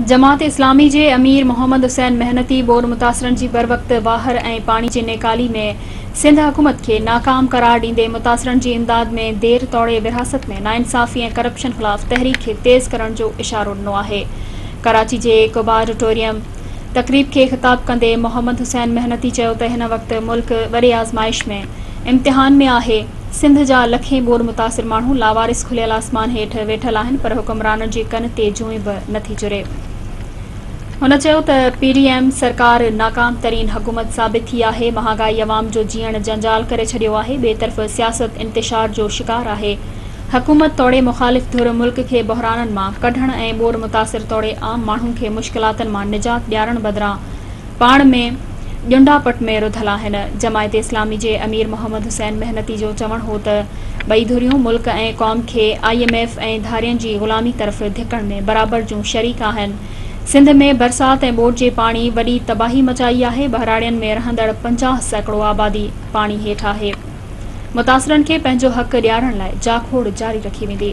جماعت اسلامي جي امير محمد حسين محنتي ٻوڏ متاثرن جي بروقت واهر ۽ پاڻي جي نيڪالي ۾ سنڌ حڪومت کي ناڪام قرار ڏيندي متاثرن جي امداد ۾ دير توڙي ورهاست ۾ ناانصافي ۽ ڪرپشن خلاف تحريڪ کي تيز ڪرڻ جو اشارو ڏنو آهي. ڪراچي جي قبا آڊيٽوريم تقريب کي خطاب ڪندي محمد حسين محنتي چيو ته هن وقت ملڪ وڏي آزمائش ۾ امتحان ۾ آهي. سنڌ جا لکين ٻوڏ متاثر ماڻهو لاوارث کليل آسمان هيٺ ويٺل آهن پر حڪمرانن جي ڪن تي جونء به نٿي چري. هن چيو ته پي ڊي ايم سرڪار ناڪام ترين حڪومت ثابت ٿي آهي، مهانگائي عوام جو جيئڻ جنجال ڪري ڇڏيو آهي، ٻئي طرف سياست انتشار جو شڪار آهي، حڪومت توڙي مخالف ڌر ملڪ کي بحرانن مان ڪڍڻ ۽ ٻوڏ متاثر توڙي عام ماڻهو کي مشڪلاتن مان نجات ڏيارڻ بدران پاڻ ۾ ڄنڊا پٽ ۾ رڌل آهن. جماعت اسلامي جي امير محمد حسين محنتي جو چوڻ هو ته ٻئي ڌريون ملڪ ۽ قوم کي I M F ۽ ڌارين جي غلامي طرف ڌڪڻ ۾ برابر جون شريڪ آهن. سنڌ ۾ برسات ۽ ٻوڏ جي پاڻي وڏي تباهي مچائي آهي، ٻهراڙين ۾ رهندڙ 50% آبادي پاڻي هيٺ آهي. متاثرن کي پنهنجو حق ڏيارڻ لاء جاکوڙ جاري رکي ويندي.